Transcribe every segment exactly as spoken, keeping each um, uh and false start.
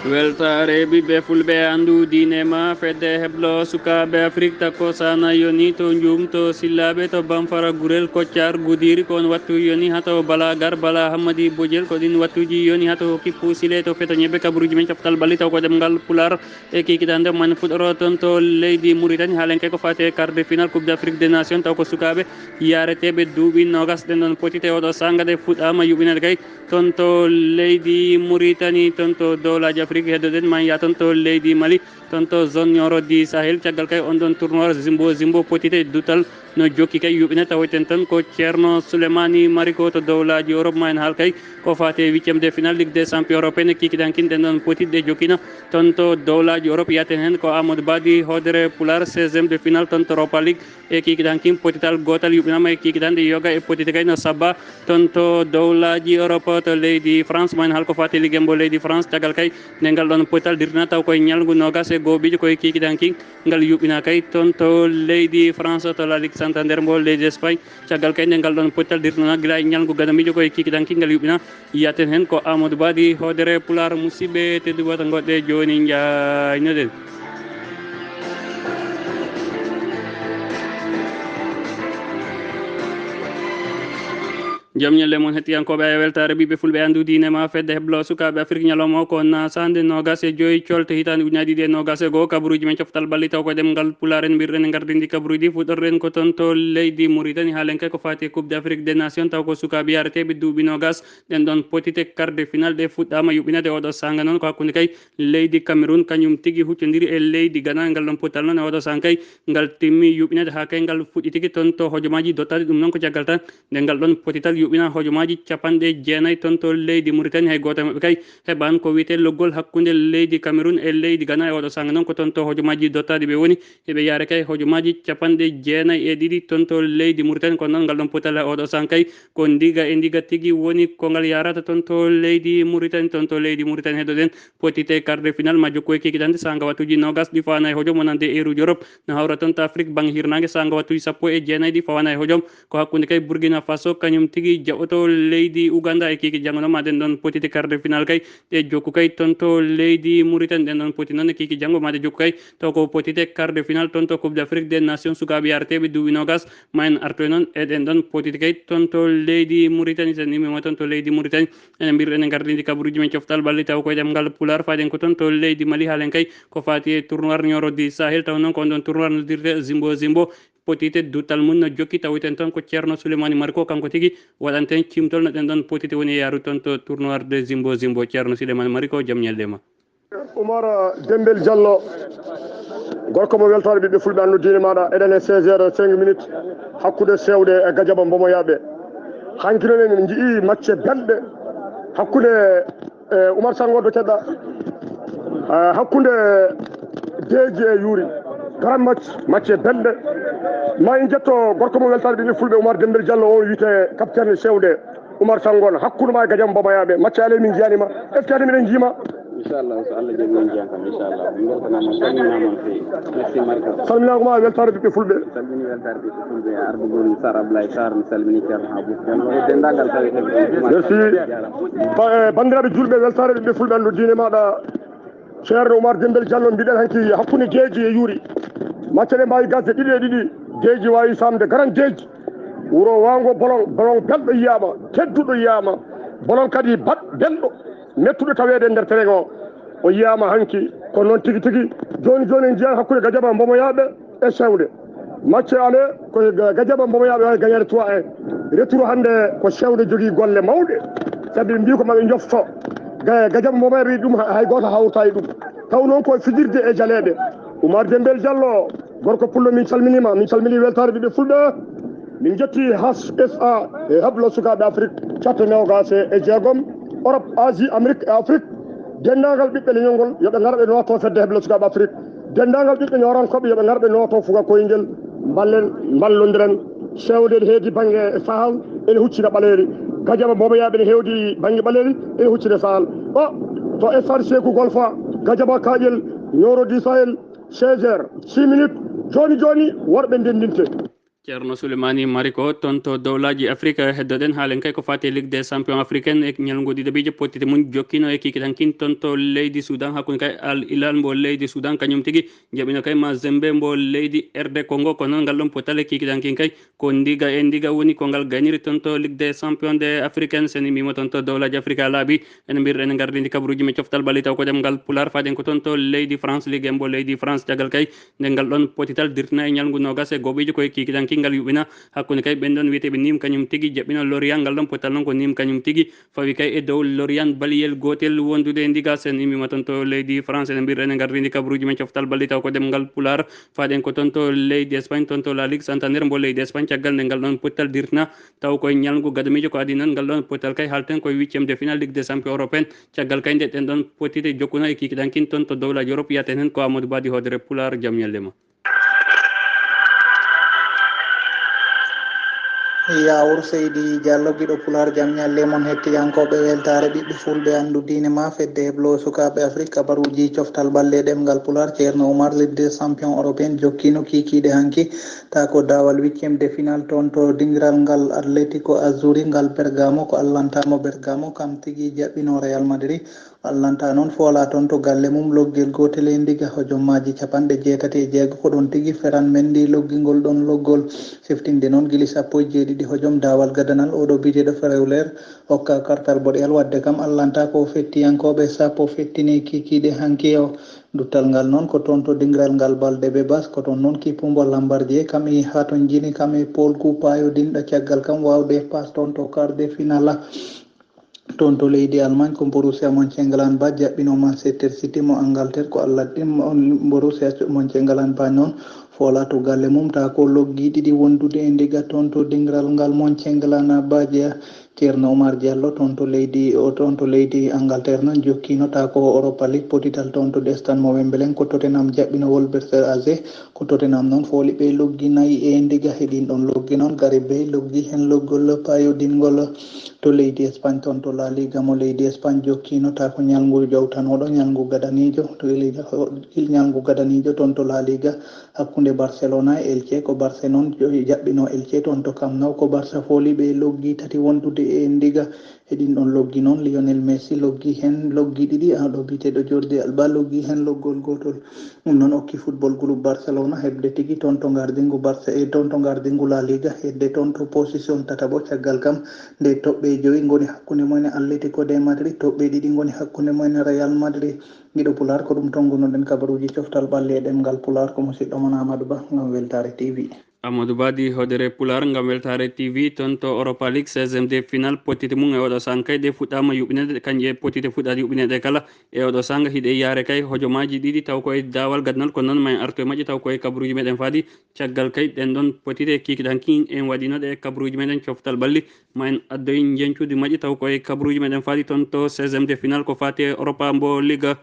Weltaare ɓiɓɓe fulɓe, anndu diine ma fedde heblo sukaaɓe Afrik. Takko sana yoni to Njum, to Sillaaɓe, to Bamfara, Gurel, Koccar, Gudiri, ko on wattu yoni hato Bala Gar, Bala Hammadi Bojel, ko ɗin wattuuji yoni hato Kippu Sile, to Feto Ñebbe, kabaruuji men coftal ɓalli taw ko ɗemngal Pulaar. E kikiɗe hannde man fuɗɗoro toon to leydi Muritani, haalen kay ko faati e quart de finale Coupe d'Afrique des Nations, taw ko sukaaɓe yaareteeɓe duuɓi noogas. Ɗen ɗon potite oɗo saanga ɗe fuɗɗaama yuɓɓineede kay toon to leydi Muritani, toon to dowlaaji Afrik. Heddoɗen ma yaa toon to leydi Mali, toon to zone Nioro du Sahel. Caggal kay on ɗon tournoi Zimbo Zimbo, potite dutal no jokki kay yuɓɓine. Tawoyten tan ko Ceerno Souleymani Mariko to dowlaaji Europe, ma en haal kay ko faati e huitième de finale Ligue des champions européenne. Kikiɗe hankin ɗen ɗon potitɗe jokkino toon to dowlaaji Europe. Yaten heen ko Amadou Badi Hodere Pulaar, seizième de finale toon to Europa League. E kikiɗe hankin potital gootal yuɓɓinama e kikiɗe hannde yoga e potite kay no sabba toon to dowlaaji Europe, to leydi France. Ma en haal ko faati e Ligue mbo leydi France. Caggal kay nde ngal ɗon potital dirtina taw koye ñalngu noogas e go'o ɓiijo koye kikiɗe hankin ngal yuɓɓina kay toon to leydi France, to La Ligue Santander mbo leydi Espagne. Caggal kay nde ngal ɗon pottal dirnana gila e ñalngu gadamiijo koye kikiɗe hankin ngal yuɓɓina. Yaten heen ko Amadou Badi Hodere Pulaar. Musidɓe tedduɓe, wata ngoɗɗe jooni njaaynoɗen. Jam ñalle mon hettiyankooɓe, e weltaare ɓiɓɓe fulɓe, anndu diine ma fedde heblo sukaaɓe Afrik. Ñalawma o ko naasande noogas e joy colte hitaande ujunaaji ɗiɗi e noogas e goo. Kabaruuji men coftal ɓalli taw ko ɗemngal Pulaar en mbirɗen e ngardindi kabaruuji. Fuɗɗorɗen ko toon to leydi Muritani, haalen kay ko faati e Coupe d'Afrique des Nations, taw ko sukaaɓe yaareteeɓe duuɓi noogas. Ɗen ɗon potite quart de finale ɗe fuɗɗaama yuɓɓinade oɗo saanga noon ko hakkunde kay leydi Cameroun, kañum tigi huccondiri e leydi Ghana. Ngal ɗon potal noon e oɗo saanga kay ngal timmi yuɓɓinade haa kay ngal fuɗɗitiki toon to hojomaaji dottaaɗi. Ɗum noon ko caggal tan nde ngal ɗon potital yuɓɓina hojomaaji capanɗe jeenayi toon to leydi Muritani. Hay gooto e maɓɓe kay heɓaani ko wiyetee loggol hakkunde leydi Cameroun e leydi Ghana. E oɗo saanga noon ko toon to hojomaaji dottaaɗi ɓe woni, eɓe yaare kay hojomaaji capanɗe jeenayi e ɗiɗi toon to leydi Muritani. Kono noon ngal ɗon potital e oɗo saanga kay ko ndiga e ndiga tigi woni ko ngal yaarata toon to leydi Muritani. Toon to leydi Muritani heddoɗen potite quart de finale ma jokku e kikiɗe hannde saanga wattuuji noogas ɗi fawaani e hojom wonande heure uji Europe. No hawra toon to Afrik bannge hirnaange saanga wattuuji sappo e jeenayi ɗi fawaani e hojom. Ko hakkunde kay Burkina Faso kañum tigi jaɓoto leydi Uganda e kikiɗe janngo noon ma ɗen ɗon potite quart de finale kay ɗe jokku kay toon to leydi Muritani. Ɗen ɗon poti noon e kikiɗe janngo ma ɗe jokku kay taw ko potite quart de finale toon to Coupe d'Afrique des Nations sukaaɓe yaareteeɓe duuɓi noogas. Ma en artoy noon e ɗen ɗon potite kay toon to leydi Muritani. Sen immima toon to leydi Muritani, enen mbirɗen e ngardindi kabaruuji men coftal ɓalli taw koye ɗemngal Pulaar. Fayden ko toon to leydi Mali, haalen kay ko faati e tournoi Nioro du Sahel, taw noon ko on ɗon tournoi noddirte Zimbo Zimbo. Potite dutal mum no jokki, tawoyten toon ko Ceerno Souleymani Mariko, kanko tigi waɗanten cimtol no ɗen ɗon potite woni e yaarude toon to tournoi de Zimbo Zimbo. Ceerno Souleymani Mariko, jam ñalle ma. Umar Dembel Diallo, gorko mo weltaare ɓiɓɓe fulɓe, anndu diine maaɗa, eɗen e seize heures cinq minutes, hakkunde Sewde e Gajaba Mbomoyaaɓe. Hanki noon en nji'i macce belɗe hakkunde, e, Umar Sango to keɗɗa, e, hakkunde Deeji e Yuuri. Garan macce, macce belɗe. Ma en njetto gorko mo weltaare ɓiɓɓe fulɓe, Umar Dembel Diallo, o wiyetee capitaine Sewde. Umar Sangon, hakkunde ma e Gajam Bobayaaɓe, macca ale min njiyaani ma. Est-ce que ade miɗen njiima? Inchallah, so Allah jaɓi on njiyan kam, inchallah. Min mbeltanaama, salminaama on feewi. Merci, Marika. Salminaama ko ma weltaare ɓiɓɓe fulɓe. Salmini weltaare ɓiɓɓe fulɓe, ardugol Sar Ablaye Sar, mi salmini Ceerno Habu Diallo e denndaangal tawi. Merci. Ba-, eh, banndiraaɓe juulɓe, weltaare ɓiɓɓe fulɓe, anndu diine maaɗa. Ceerno Oumar Dembel Diallo, mbiɗen hanki hakkunde Deeji e Yuuri. Macce ɗe mbaawi gasde ɗiɗi e ɗiɗi. Deeji waawi samde garan Deeji. Wuro waango bolon, bolon belɗo yiyaama, tedduɗo yiyaama. Bolon kadi baɗ-, belɗo, mettuɗo taweede e nder terrain o. O yiyaama hanki, kono noon tigi tigi. Jooni jooni en njiyan hakkunde Gajaba Mbomoyaaɓe e Sewde. Macce ale ko Ga-, Gajaba Mbomoyaaɓe waawi gañaade trois un. Retour hannde ko Sewde jogii golle mawɗe. Sabi mbii ko maɓe njofto. Ga-, Gajaba Mbomoyaaɓe ɗum ha-, hay gooto hawrata e ɗum. Taw noon ko fijirde e jaleeɗe. Oumar Dembel Diallo, gorko pullo, min calminiima, min calminii weltaare ɓiɓɓe fulɓe. Min njetti H S A e hablo sukaaɓe Afrik, catte noogaas e jeegom, Europe, Asie, Amérique e Afrique. Denndaangal ɓiɓɓe leñol ngol, yo ɓe ngar ɓe nooto fedde heblo sukaaɓe Afrik. Denndaangal ɓiɓɓe ñoorankooɓe, yo ɓe ngar ɓe nooto fuga koyngel. Mballen, mballondiren. Sewde ene heedi bannge Sahel, ene huccina ɓaleeri. Gajaba Boboyaaɓe ene heewdi bannge ɓaleeri, ene huccina Sahel. O, to stade Sékou Golfa, Gajaba Kaaƴel, Nioro du Sahel, seize heures, six minutes. Jooni jooni, worɓe ndenndinte. Ceerno Souleymani Mariko, toon to dowlaaji Afrique, heddoɗen haalen kay ko faati e Ligue des Champions africaine e ñalngu ɗiɗaɓiijo, pottite mum jokkino e kikitankin toon to leydi Soudan, hakkunde kay Al Hilal mbo leydi Soudan, kañum tigi jaɓino kay Mazembe mbo leydi R D Congo. Ko noon ngal ɗon pottal e kikitankin kay ko ndiga e ndiga woni ko ngal gayniri toon to Ligue des Champions de africaine, sen immima toon to dowlaaji Afrique a laaɓi. Ene mbirɗen e ngardindi kabaruuji men coftal ɓalli taw ko ɗemngal Pulaar, faaɗen ko toon to leydi France, Ligue en mbo leydi France, caggal kay nde ngal ɗon potital dirtina e ñalngu noogas e go'oɓiijo ko e kikitanki ngal yuɓɓina hakkunde kay ɓen ɗon wiyeteeɓe Nîmes, kañum tigi jaɓɓino Lorient. Ngal ɗon potal noon ko Nîmes kañum tigi fawi kay e dow Lorient baliyel gootel wondude e ndiga. Sen immima toon to leydi France, ene mbirɗen e ngardindi kabaruuji men coftal ɓalli taw ko ɗemngal Pulaar, faaɗen ko toon to leydi Espagne, toon to La Ligue Santander mbo leydi Espagne, caggal nde ngal ɗon potital dirtina taw koye ñalngu gadamiijo ko adii noon ngal ɗon potal kay halten koye huitième de finale Ligue des Champions européenne. Caggal kay nde ɗen ɗon potite jokkuno e kikiɗankin toon to dowlaaji Europe, yaten heen ko Amadou Badi Hodere Pulaar, jam ñalle ma. Yaawur Seydi Diallo, giɗo Pulaar, jam ñalle mon. Hettiyankooɓe weltaare ɓiɓɓe fulɓe, anndu diine ma, fedde heblo sukaaɓe Afrik, kabaruuji coftal ɓalli e ɗemngal Pulaar. Ceerno Oumar, Ligue des Champions européenne, jokkino kikiiɗe hanki, ta ko daawal huitième de finale toon to dingiral ngal Atletico Azzurri ngal Bergamo, ko allantamo Bergamo, kam tigi jaɓɓino Real Madrid. Allanta noon foola toon to galle mum loggel gootel e ndiga, hojommaaji capanɗe jeetati e jeego. Ko ɗoon tigi Ferran Mendy loggingol ɗoon loggol, siftinde noon gili sappo e jeeɗiɗi hojom daawal gadanal. Oɗo biyeteeɗo Freuler okka kartal boɗeyal, waɗde kam allanta ko fettiyankooɓe sappo fettini kikiiɗe hanki o. Duttal ngal noon ko toon to dingiral ngal Valdebebas, ko toon noon kippu mbo Lambardier, kam e Haton Jini, kam e Paul Coupayo dinɗo caggal kam waawde passe toon to quart de finale. Toon to leydi Allemagne ko Borussia Mönchengladbach jaɓɓino Manchester City mo Angleterre, ko Allah ɗim on Borussia Mönchengladbach noon foola to galle mum, ta ko loggi ɗiɗi wondude e ndiga toon to dingiral ngal Mönchengladbach. Ceerno Oumar Diallo, toon to leydi o, toon to leydi Angleterre noon jokkino ta ko Europa League potital toon to destan mo Wembelen, ko Tottenham jaɓɓino Wolverhampton A Z. Ko Tottenham noon fooli ɓe loggi nayi e ndiga. He ɗin ɗon loggi noon Gareth Bale loggi heen loggol payodingol to leydi Espagne, toon to La Liga mo leydi Espagne jokkino ta ko ñalngu jowtanooɗo, ñalngu gadaniijo, to leydi, ñalngu gadaniijo toon to La Liga hakkunde Barcelona e Elche. Ko Barça noon jo-, jaɓɓino Elche toon to Camp Nou. Ko Barça fooli ɓe loggi tati wondude e ndiga. He ɗin ɗon loggi noon Lionel Messi loggi heen loggi ɗiɗi, aɗo biyeteeɗo Jordi Alba loggi heen loggol gootol. Ɗum noon okki Football Club Barcelona heɓde tigi toon to ngardingu Barça e toon to ngardingu La Liga, hedde toon to position tataɓo. Caggal kam nde toɓɓe joyi ngoni hakkunde mumen e Atletico de Madrid, toɓɓe ɗiɗi ngoni hakkunde mumen e Real Madrid. Giɗo Pulaar, ko ɗum tongunoɗen kabaruuji coftal ɓalli e ɗemngal Pulaar, ko musiɗɗo mon Amadou Ba ngam Weltaare T V. Amadou Badi Hodere Pulaar ngam Weltaare T V. Toon to Europa League seizième de finale, pottite mum e oɗo saanga kay ɗe fuɗɗaama yuɓɓineede, kanje e pottite fuɗɗaade yuɓɓineede kala. E oɗo saanga hiɗe yaare kay hojomaaji ɗiɗi taw koye daawal gadanal, ko noon ma en artu e majje taw koye kabaruuji meɗen faadi. Caggal kay ɗen ɗon pottite kikiɗanki en waɗinoɗe e kabaruuji meɗen coftal ɓalli, ma en addoy njeñcuuji majje taw koye kabaruuji meɗen faadi toon to seizième de finale ko faati e Europa mbo Liga.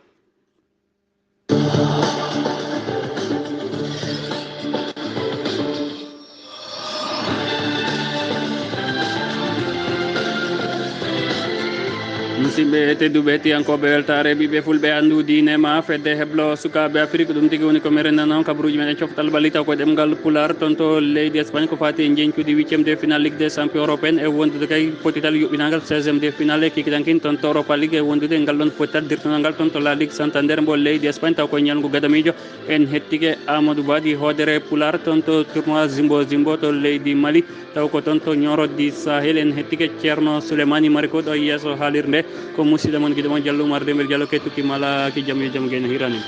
Musidɓe tedduɓe, hettiyankooɓe Weltaare Ɓiɓɓe Fulɓe, anndu diine ma, fedde heblo sukaaɓe Afrik, ɗum tigi woni ko meɗen nana on kabaruuji meɗen coftal ɓalli taw ko ɗemngal Pulaar. Toon to leydi Espagne ko faati e njeñcuuɗi huitième de finale Ligue des Champions européenne e wondude kay potital yuɓɓinangal seizième de finale e kikiɗankin toon to Europa League e wondude ngal ɗon potital dirtanal ngal toon to La Ligue Santander mbo leydi Espagne taw ko ñalngu gadamiijo. En hettike Amadou Badi Hodere Pulaar toon to tournoi Zimbo Zimbo to leydi Mali, taw ko toon to Nioro di Sahel. En hettike Ceerno Souleymani Mariko ɗo yeeso haalirde nde, ko musidɗo mon giɗo mon Diallo Oumar Dembel Diallo, kettuki malaaki jam yo jam gayno hirani.